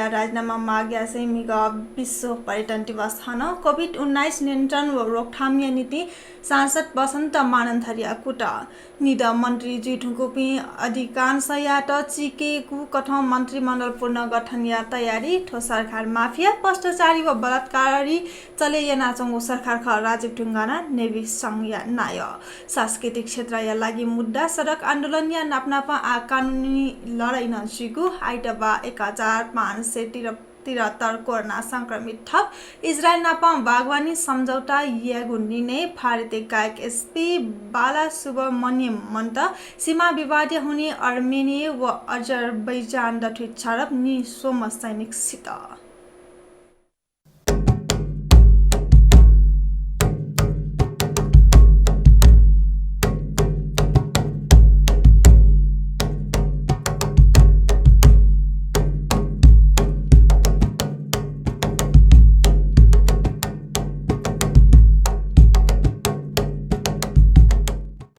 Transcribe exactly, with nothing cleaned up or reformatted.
राजीनामा माग यासें म्हिगः विश्व पर्यटन दिवस हन। कोभिड उन्नाइस नियन्त्रण व रोकथामया निंतिं सांसद बसन्त मानन्धरया कुतः। निदँ मन्त्री जुइधुंकूपिं अधिकांशयात चिकेगु कथं मन्त्रीमण्डल पुनर्गठनया तयारी। थ्व सरकार माफिया, भ्रष्टाचारी व बलात्कारी चले यानाच्वंगु सरकार खः, राजीव ढुङ्गाना नेभी संघया नायः। सांस्कृतिक क्षेत्रया लागि मुद्दा, सडक आन्दोलनया नापनापं आः कानुनी लडाइँ नं जुइगु। आइतबाः एक हजार पाँच सय त्रिहत्तर कोरोना संक्रमित थप। इजरायल नाप बागवानी सम्झौता यायेगु निर्णय। भारतीय गायक एसपी बालासुब्रमण्यमन्त सीमा विवादया हुनिं अर्मेनिया व अजरबैजान दथुइ झडप, नीस्वम्ह सैनिक सित।